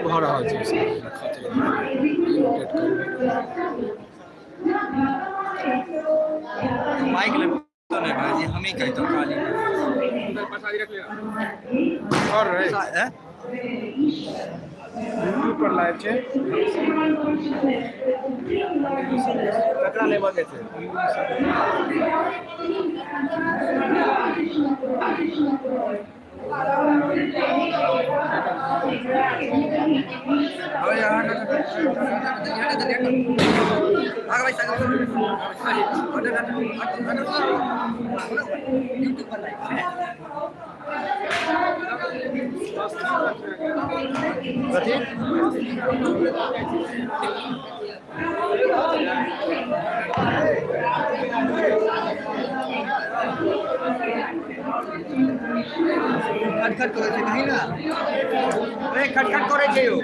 भऽ रहल छै। माइक ले तो नहीं भाई, हम ही कहते खाली। और रहे हैं? यूट्यूब पर लाइव छै। ककरा लेबऽ के छै? कथी? खटखट करै छै कहीं ना। अरे, खटखट करै छै यौ।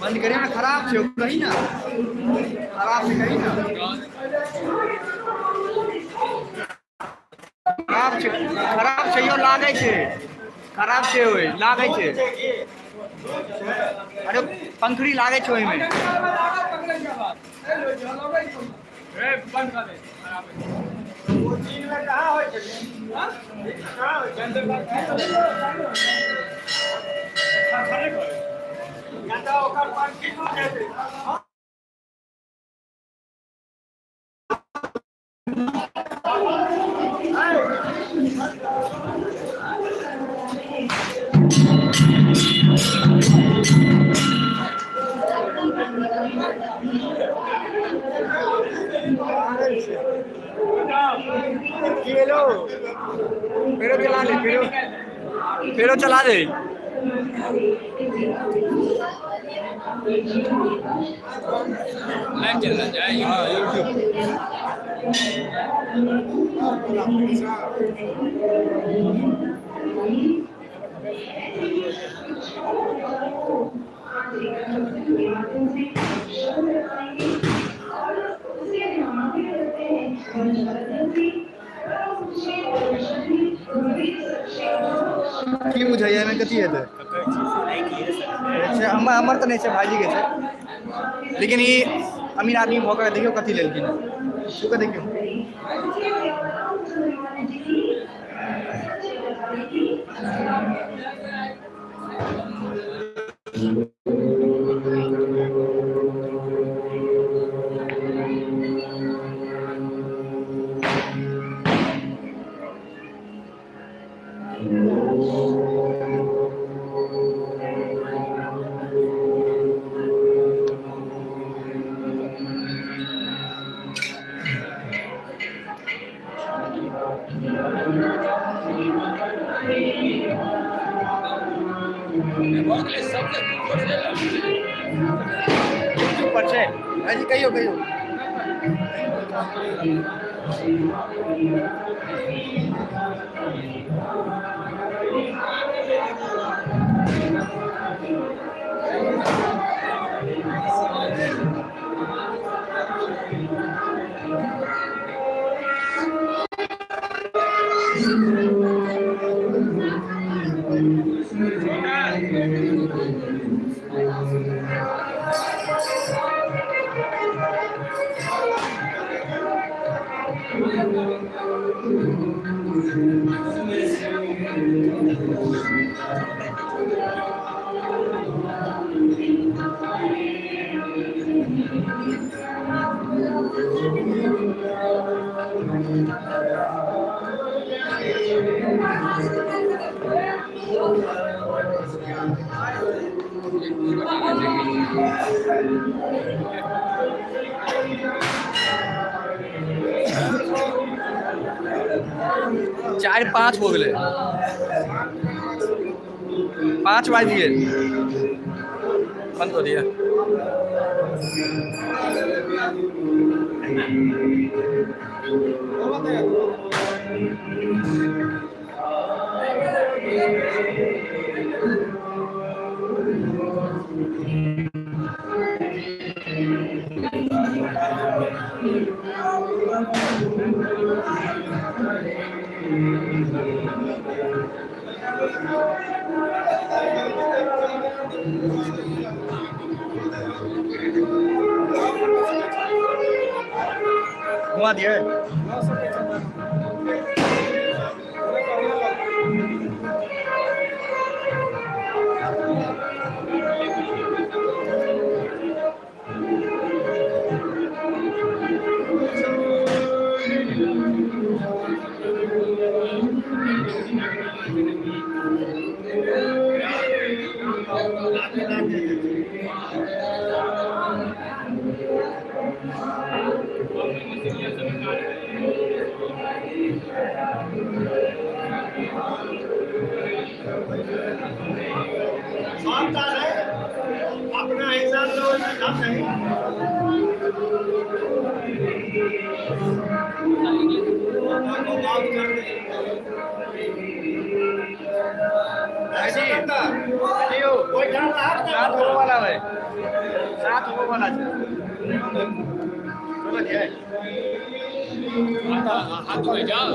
बंद करियौ ने, खराब छै। कही ना, खराब छै। कही ना, खराब छै, खराब छै यौ। लागै छै खराब छै, ओहि लागै छै। अरे, पंखड़ी लागै छै ओहिमे। की भेलो? फेरो चला ले, फेरो, फेरो चला दे। लाइव चल रहा है। हाँ, यूट्यूब। की बुझाइया, एहिमे कथी हेतै? अच्छा, हमर हमर तऽ नहि छै, भाईजी के छै। लेकिन ई अमीर आदमी भऽ कऽ देखियौ कथी लेलखिन। छू कऽ देखियौ। भऽ गेलै सबके। यूट्यूब पर छै भाईजी, कहियौ, कहियौ। 4:05 हो गेलै, 5 बाजि गेल। बंद कऽ दिअ। घुमा दिए। अपना हिसाब से नहीं। सात हो वाला है, सात हो वाला है। चलो जी हाथ में जाओ।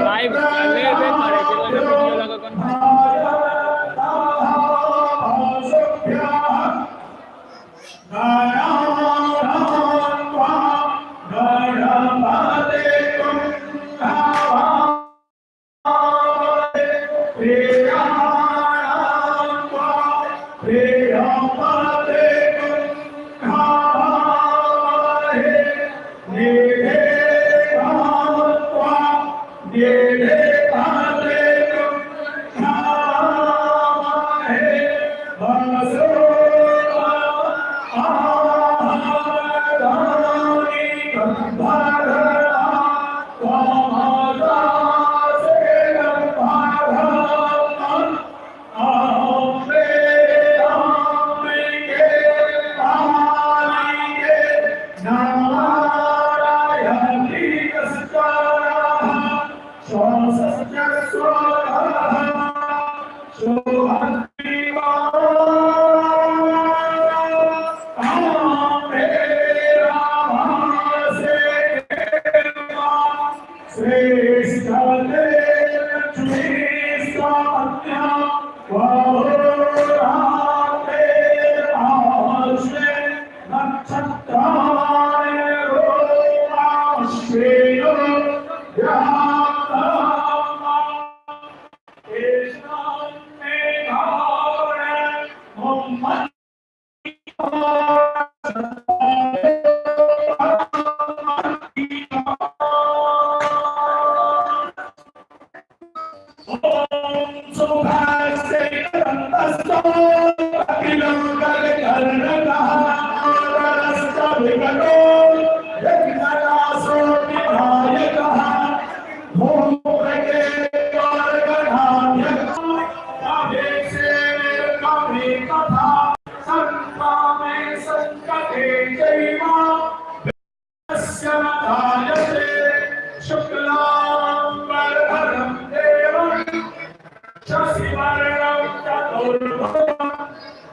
लाइव।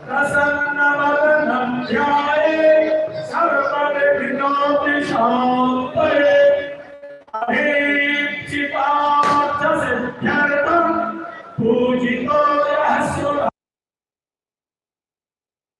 प्रसन्नवदनं ध्याये सर्वविघ्नोपशान्तये।